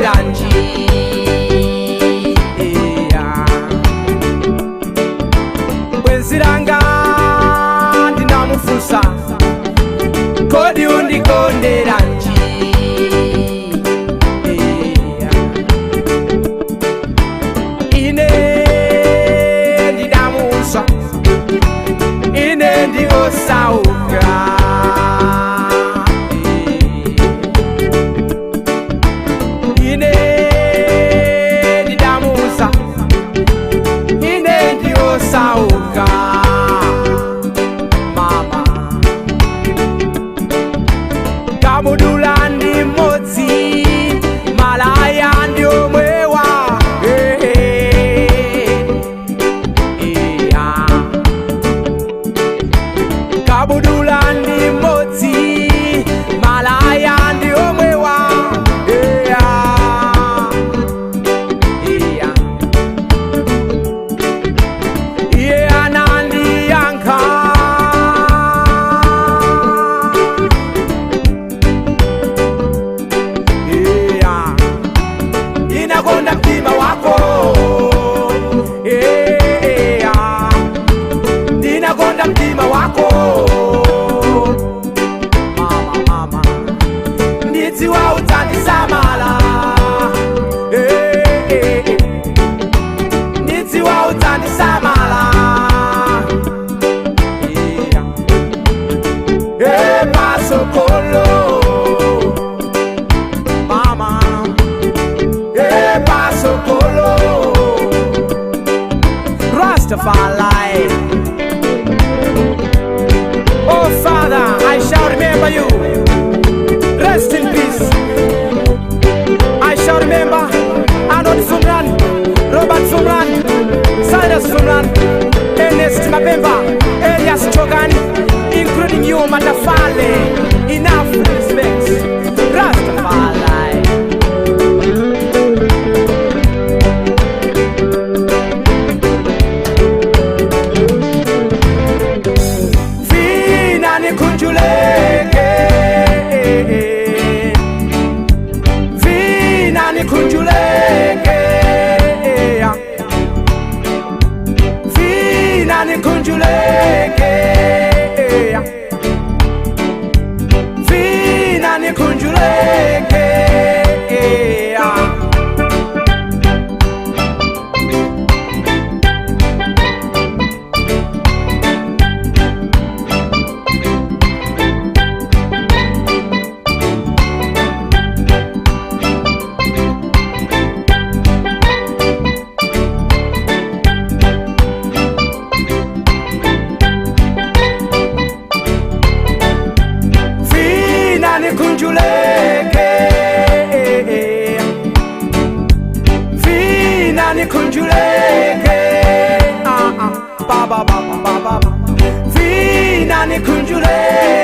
undikonderanji? Yeah. Bwenzi langa ndinamufunsa, kodi undikonderanji? Yeah. Ine ndinamuuza, ine ndiosauka. Ine ndidamuuza, ine ndiosauka. Mama, kabudula ndi mmodzi, malaya ndi omwewa. Yeah. Kabudula ndi mmodzi, malaya ndi omwewa. Yeah. Yeah. Iye anandiyankha. Yeah. Inakonda mtima wako. Yeah. Ndinakonda mtima wako. Mama, mama, ndidziwa udzandisamala. Eh, eh, eh. Ndidziwa udzandisamala. Yeah. Eh, pasokolo. Mama. Eh, pasokolo. Rastafari. Oh Father, I shall remember you. Rest in peace. I shall remember Arnold Fumran, Robert Fumran, Cyrus Fumran, Ernest Mapemba, Elias Chogan, including you, Matafale. Enough respect. Rastafari. Vina nikunjuleke, vina nikunjuleke, vina nikunjuleke, vina nikunjuleke. Vina nikunjuleke, vina nikunjuleke. Ah, ah, ba ba ba ba ba ba. Vina nikunjuleke.